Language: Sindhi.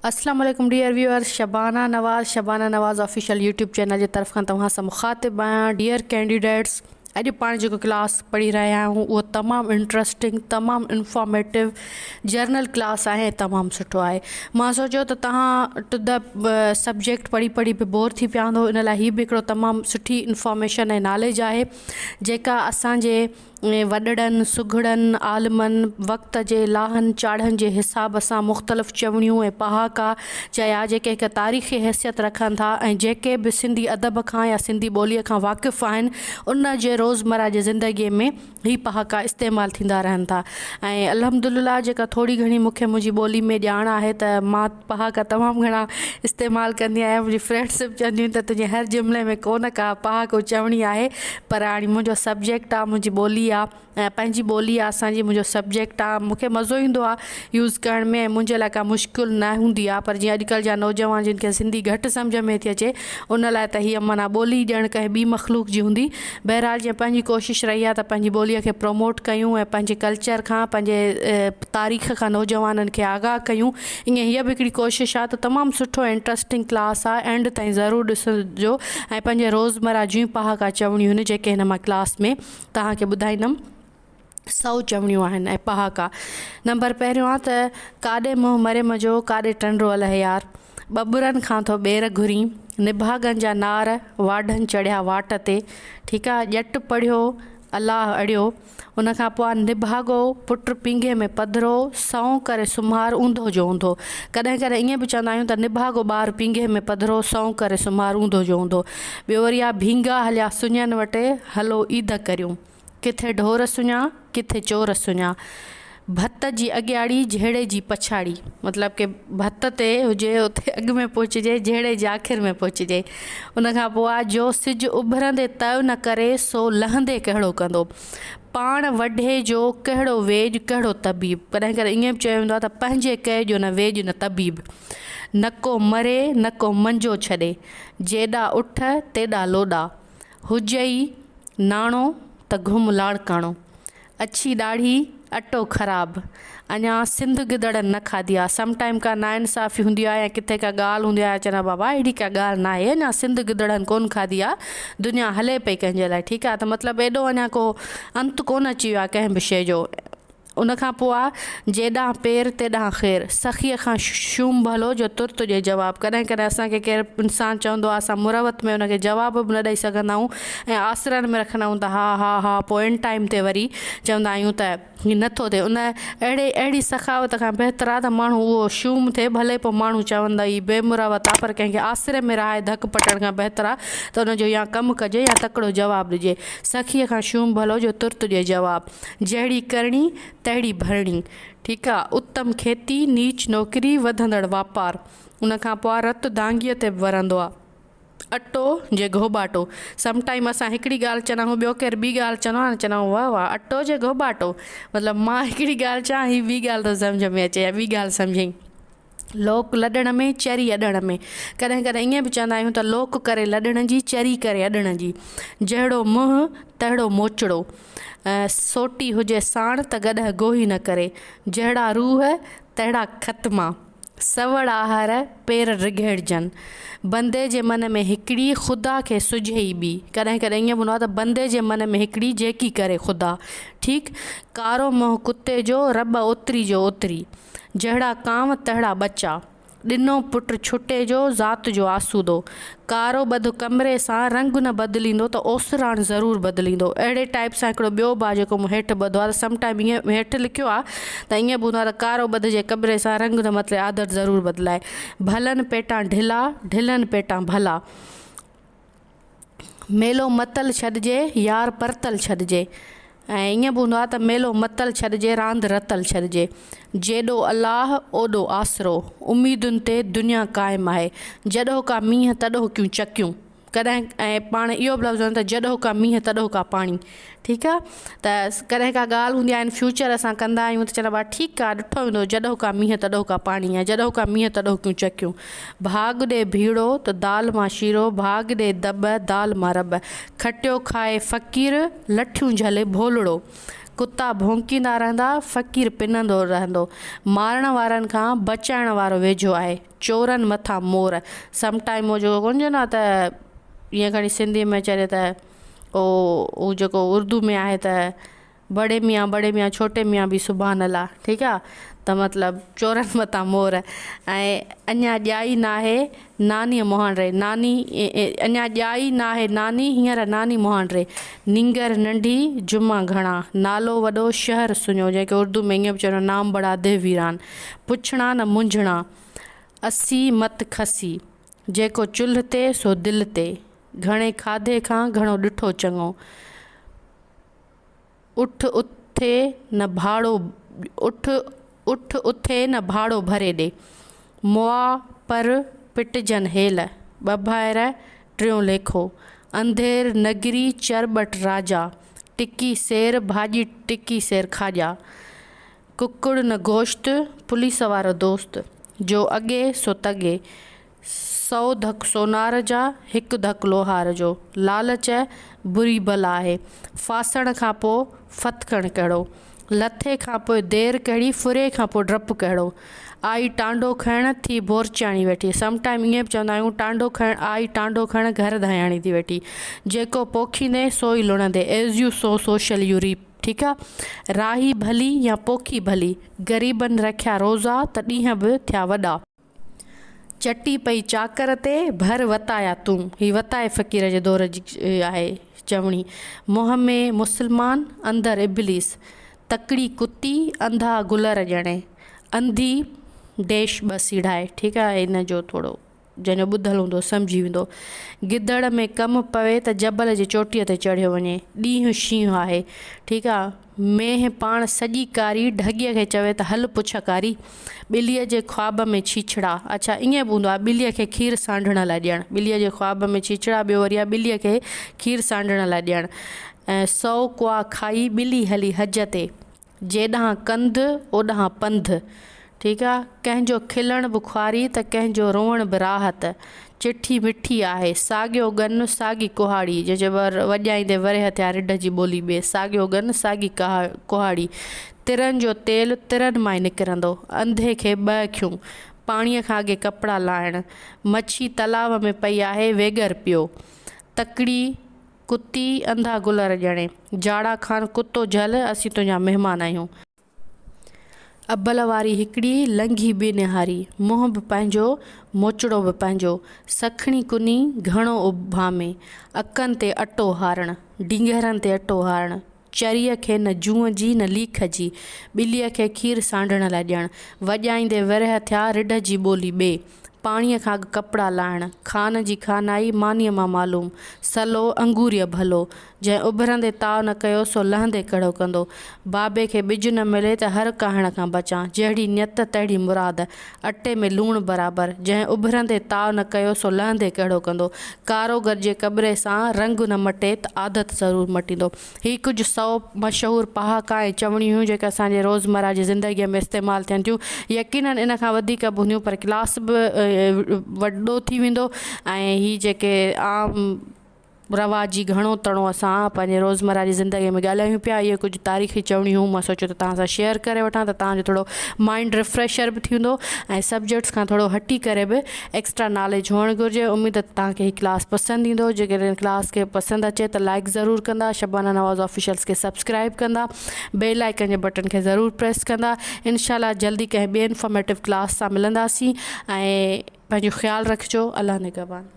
اسلام عليڪم dear viewers Shabana Nawaz Shabana Nawaz official YouTube channel جي طرف کان توهان سان مخاطب آهيان ڊيئر ڪينڊيڊيٽس اڄ پاڻ جيڪو ڪلاس پڙهي رهيا آهيون اهو تمام انٽرسٽنگ تمام انفارميٽو جرنل ڪلاس آهي تمام سٺو آهي مان سوچيو ته توهان ٽو the subject پڙهي پڙهي به بور ٿي پيا هوندو ان لاء هي به هڪڙو تمام سٺي انفارميشن ۽ ناليج آهي جيڪا اسانجي ۽ وڏڙن، سگهڙن، عالمن وقت جي لاهن چاڙهن جي حساب سان مختلف چوڻيون ۽ پهاڪا چيا، جيڪي هڪ تاريخي حيثيت رکن ٿا ۽ جيڪي به سنڌي ادب کان يا سنڌي ٻوليء کان واقف آهن، ان جي روزمره جي زندگيء ۾ هي پهاڪا استعمال ٿيندا رهن ٿا ۽ الحمدلله جيڪا ٿوري گهڻي مون کي منهنجي ٻولي ۾ ڄاڻ آهي ته مان پهاڪا تمام گهڻا استعمال ڪندي آهيان منهنجي فرينڊس به چونديون آهن ته تنهنجي هر جملي ۾ ڪو نه ڪا پهاڪو چوڻي آهي پر هاڻي منهنجو سبجيڪٽ آهي منهنجي ٻولي آهي ۽ پنهنجي ٻولي آهي اسان جي منهنجو سبجيڪٽ آهي مون کي مزو ايندو آهي يوز ڪرڻ ۾ ۽ منهنجي لاء ڪا مشڪل نه هوندي آهي پر جيئن اڄڪلهه جا نوجوان جن کي سنڌي گهٽ سمجهه ۾ ٿي اچي ان لاء ته هيء معنيٰ ٻولي ڄڻ ڪنهن ٻي مخلوق جي هوندي. بهرحال جيئن پنهنجي ڪوشش رهي آهي ته پنهنجي ٻوليء کي پروموٽ ڪيون ۽ پنهنجي ڪلچر کان پنهنجي تاريخ کان نوجوانن کي آگاهه ڪيون ائين هيء به هڪڙي ڪوشش آهي ته تمام سٺو ۽ انٽرسٽنگ ڪلاس آهي اينڊ تائين ضرور ڏسجو ۽ پنهنجي روزمره جون پهاڪا چوڻيون هن جيڪي هن مان ڪلاس ۾ توهان کي ٻڌائيندم. سئو چوڻيون آهن ۽ پهاڪا. نمبر پهريون آ ته ڪاڏي منهن مريم جو ڪاڏي ٽنڊو الهيار، ٻٻرن کان ٿو ٻير گهرين، نڀاڳن جا نار، واڍن چڙهيا واٽ تي، ٺيڪ آ، ڄٽ پڙهيو الله اڙيو، ان کان پوء آ نڀاڳو پٽ پينگهي ۾ پڌرو، سئو ڪري سمهار اونڌو جو اونڌو. ڪڏهن ڪڏهن ائين به چوندا آهيون ته نڀاڳو ٻار پينگهي ۾ پڌرو، سئو ڪري سمهار اونڌو جو اونڌو. ٻيو وري آ ڀينگا هليا سڃن وٽ، هلو عيد ڪريون. ڪٿي ڍور سڃا، ڪٿي چور سڃا. ڀت جي اڳياڙي، جهيڙي جي پڇاڙي. مطلب ڪي ڀت تي هجي اتي اڳ ۾ پهچجي، جهيڙي جي آخر ۾ پهچجي. ان کان پوء آ جو سج اڀرندي تئو نه ڪري، سو لهندي ڪهڙو ڪندو. پاڻ وڍي جو ڪهڙو ويڄ ڪهڙو طبيب. ڪڏهن ڪڏهن ائين به چيو ويندو آ ته پنهنجي ڪئي جو نه ويڄ نه طبيب. نه ڪو مري نه ڪو منجو ڇڏي. جيڏا اٺ تيڏا لوڏا. هجئي ناڻو ته گهم لاڙڪاڻو. اڇي ڏاڙهي، اٽو خراب. اڃا سنڌ گدڙن نه کاڌي آ. سم ٽائيم ڪا ناانصافي هوندي آ يا ڪٿي ڪا ڳالهه هوندي آ چوندا بابا اهڙي ڪا ڳالهه ناهي اڃا سنڌ گدڙن ڪونه کاڌي آ دنيا هلي پئي ڪنهن جي لاء ٺيڪ آ ته مطلب ايڏو اڃا ڪو انت ڪونه اچي ويو آ ڪنهن به شيء جو. ان کان پوء آ، جيڏانهن پير تيڏانهن خير. سخيء کان شوم ڀلو جو ترت ڏئي جواب. ڪڏهن ڪڏهن اسان کي ڪير انسان چوندو آ، اسان مروت ۾ ان کي جواب به نه ڏئي سگهندا آهيون ۽ آسرن ۾ رکندا آهيون ته ها ها ها پوء ان ٽائيم تي وري چوندا آهيون ته هي نه ٿو ٿئي. ان اهڙي اهڙي سخاوت کان بهتر آ ته ماڻهو اهو شوم ٿئي ڀلي پوء ماڻهو چوندا هي بي مروت آ پر ڪنهن کي آسري ۾ رهائي ڌڪ پٽڻ کان بهتر آ ته ان جو يا ڪم ڪجي يا تڪڙو جواب ڏجي. سخيء کان شوم ڀلو جو ترت ڏئي جواب. جهڙي ڪرڻي تهڙي ڀرڻي. ٺيڪ آ. اتم کيتي، نيچ نوڪري، وڌندڙ واپار. ان کان پوء رت دانگيء تي به ورندو آ. اٽو جي گهوٻاٽو. سم ٽائيم اسان هڪڙي ڳالهه چوندا آهيون ٻيو ڪير ٻي ڳالهه چوندو آ نه چوندا آهيون واهه واهه اٽو جي گهوٻاٽو. مطلب مان هڪڙي ڳالهه چوان هي ٻي ڳالهه ٿو سمجهه ۾ اچي يا ٻي ڳالهه سمجهئين. لوڪ لڏڻ ۾، چري اڏڻ ۾. ڪڏهن ڪڏهن ائين به چوندا آهيون ته لوڪ ڪري لڏڻ جي، چري ڪري اڏڻ جي. جهڙو منهن، تهڙو موچڙو. سوٽي هجي ساڻ ته گڏهه گوهي نه ڪري. جهڙا روح، تهڙا ختما. سوڙ آهر، پير رگهيڙجن. بندي جي من ۾ هڪڙي، خدا کي سجهي ئي ٻي. ڪڏهن ڪڏهن ائين به هوندو آهي ته بندي جي من ۾ هڪڙي، جيڪي ڪري خدا. ٺيڪ، ڪارو منهن ڪتي جو، رٻ اوتري جو اوتري. جهڙا ڪانء تهڙا ٻچا. ڏنو پٽ ڇٽي جو، ذات جو آسودو. ڪارو ٻڌ ڪمري سان، رنگ نه بدليندو ته اوسراڻ ضرور بدليندو. اهڙي ٽائيپ سان هڪڙو ٻيو به آ جيڪو مون هيٺ ٻڌو آ ته سم ٽائيم ائين هيٺ لکيو آ ته ائين به هوندو آ ته ڪارو ٻڌ جي ڪمري سان رنگ نه مطلب عادت ضرور بدلائي. ڀلن پيٽان ڍلا، ڍلن پيٽان ڀلا. ميلو متل ڇڏجي، يار پرتل ڇڏجي. ۽ ائين به هوندو آهي ته ميلو متل ڇڏجي، راند رتل ڇڏجي. جيڏو الله، اوڏو آسرو. اميدن تي دنيا قائم آهي. جڏهوڪا مينهن تڏهوڪيون چڪيون. ڪڏهن ۽ پاڻ اهو به لفظ هوندو آهي ته جڏهوڪا مينهن تڏهوڪا پاڻي. ٺيڪ آ ته ڪڏهن ڪا ڳالهه هوندي آهي ان فيوچر اسان ڪندا آهيون ته چوندا بابا ٺيڪ آ ڏٺو ويندو جڏهوڪا مينهن تڏهوڪا پاڻي يا جڏهوڪا مينهن تڏهوڪيون چڪيون. ڀاڳ ڏي ڀيڙو ته دال مان شيرو، ڀاڳ ڏي دٻ دال مان رٻ. کٽيو کائي فقير، لٺيون جهلي ڀولڙو. ڪتا ڀونڪيندا رهندا، فقير پنندو رهندو. مارڻ وارن کان بچائڻ وارو ويجهو آهي. چورن مٿان مور. سم ٽائيم هو جيڪو ڪونه چوندو آهي ته ائين کڻي سنڌي ۾ چئجي ته او هو جيڪو اردو ۾ آهي ته بڙي ميان بڙي ميان ڇوٽي ميان به سبحان الله ٺيڪ آ ته مطلب چورن مٿان مور ۽ اڃا ڄائي ناهي نانيء مهانڊري ناني اڃا ڄائي ناهي ناني هينئر ناني مهانڊري نينگر ننڍي جمعا گهڻا نالو وڏو شهر سڃو جنهن کي اردو ۾ ائين به چوندا نام بڙا ديهه ويران پڇڻا نه منجهڻا اسي مت کسي جيڪو چلهه تي سو دل تي گهڻي کاڌي کان گهڻو ڏٺو چڱو. اٺ اٿي نه ڀاڙو اٺ اٺ اٿي نه ڀاڙو ڀري ڏي. مئا پر پٽجن هيل، ٻه ڀائر ٽيون ليکو. انڌير نگري چرٻٽ راجا، ٽڪي سير ڀاڄي ٽڪي سير کاڄا. ڪڪڙ نه گوشت، پوليس وارو دوست، جو اڳي سو تڳي. سئو ڌڪ سونار جا، هڪ ڌڪ لوهار جو. لالچ بري بلا آهي. ڦاسڻ کان پوء ڦٿڪڻ ڪهڙو. لٿي کان پوء دير ڪهڙي، ڦرهي کان پوء ڊپ ڪهڙو. آئي ٽانڊو کڻڻ، ٿي بورچياڻي ويٺي. سم ٽائيم ائين به چوندا آهيون، ٽانڊو کڻڻ، آئي ٽانڊو کڻڻ، گهر ڌاياڻي ٿي ويٺي. جيڪو پوکيندين، سو ئي لڻندين. As you sow, so shall you reap. ٺيڪ آ. راهي ڀلي يا پوکي ڀلي. غريبن رکيا روزا، ته ڏينهن به ٿيا وڏا. چٽي پئي چاڪر تي، ڀر وتايا تون. هي وتائي فقير جي دور جي آهي چوڻي. منهن ۾ مسلمان، اندر ابليس. تڪڙي ڪتي، انڌا گلر ڄڻي. انڌي ڊيش ٻه سيڙهائي. ٺيڪ آهي ان جو ٿورو جنهن جو ٻڌل هوندو سمجهي ويندو. گدڙ ۾ ڪم پوي ته جبل جي چوٽيء تي چڙهيو وڃي. ڏينهن شينهن آهي. ٺيڪ آ. مينهن پاڻ سڄي ڪاري ڍڳيء کي چوي ته هل پڇ ڪاري. ٻليء جي خواب ۾ ڇيڇڙا. اڇا ائين به هوندو آهي ٻليء کي کير سانڍڻ لاء ڏيڻ. ٻليء جي خواب ۾ ڇيڇڙا ٻيو وري آهي ٻليء کي کير سانڍڻ لاء ڏيڻ. سئو ڪوئا کائي ٻلي هلي حج تي. جيڏانهن ڪنڌ اوڏانهن پنڌ. ٺيڪ آ ڪنهن جو کلڻ به خواري ته ڪنهن جو روئڻ به راحت. چٺي مٺي آهي. ساڳيو ڳن ساڳي ڪهاڙي. جنهن چئبو آهي وڄائيندي ورهيه ٿيا رڍ جي ٻولي ٻي. ساڳيو ڳن ساڳي ڪهاڙي. ترن جو تيل ترن مان ئي نڪرندو. انڌي کي ٻه اکيون. پاڻيء کان اڳي ڪپڙا لاهڻ. مڇي تلاء ۾ پئي آهي ويڳر پيو. تڪڙي ڪتي انڌا گلر ڄڻي. جاڙا خان ڪتو جهل اسين تنهنجا مهمان آهيون. ابل واري هڪڙي، لنگهي ٻي نهاري. منهن به پنهنجو، موچڙو به پنهنجو. سکڻي ڪني، گهڻو اڀامي. اڪن تي اٽو هارڻ، ڊينگهرن تي اٽو هارڻ. چريء کي نه جونء جي نه ليک جي. ٻليء کي کير سانڍڻ لاء ڏيڻ. وڄائيندي ورهيه ٿيا، رڍ جي ٻولي ٻي. پاڻيء کان اڳ ڪپڙا لاهڻ. خان جي خانائي، مانيء مان معلوم. سلو، انگوريء ڀلو. جنهن اڀرندي تاء نه ڪيو، سو لهندي ڪهڙو ڪندو. بابي کي ٻج نه ملي ته هر ڪاهڻ کان بچان. جهڙي نيت، تهڙي مراد. اٽي ۾ لوڻ برابر. جنهن اڀرندي تاء نه ڪيو، سو لهندي ڪهڙو ڪندو. ڪارو گڏجي ڪٻري سان، رنگ نه مٽي ته عادت ضرور مٽيندو. هي ڪجهه سئو مشهور پهاڪا ۽ چوڻيون هيون جيڪي اسان جي روزمره جي زندگيء ۾ استعمال ٿين ٿيون. يقينن ان کان وڌيڪ به هونديون پر ڪلاس به وڏو ٿي ويندو ۽ هي جيڪي عام رواجي گهڻو تڻو اسان پنهنجي روزمره جي زندگيء ۾ ڳالهايون پيا اهي ڪجهه تاريخي چوڻيون هيون مان سوچيو ته توهان سان شيئر ڪري وٺان ته توهان جو ٿورو مائنڊ ريفريشر به ٿي ويندو ۽ سبجيڪٽس کان ٿورو هٽي ڪري به ايڪسٽرا ناليج هئڻ گهرجي اميد ته توهان کي هي ڪلاس پسند ايندو جيڪڏهن ڪلاس کي پسند اچي ته لائڪ ضرور ڪندا شبانه نواز آفيشلس کي سبسڪرائب ڪندا بيل آئيڪن جي بٽڻ کي ضرور پريس ڪندا انشاء الله جلدي ڪنهن ٻي انفارميٽو ڪلاس سان ملنداسين ۽ پنهنجو خيال رکجو الله نگهبان.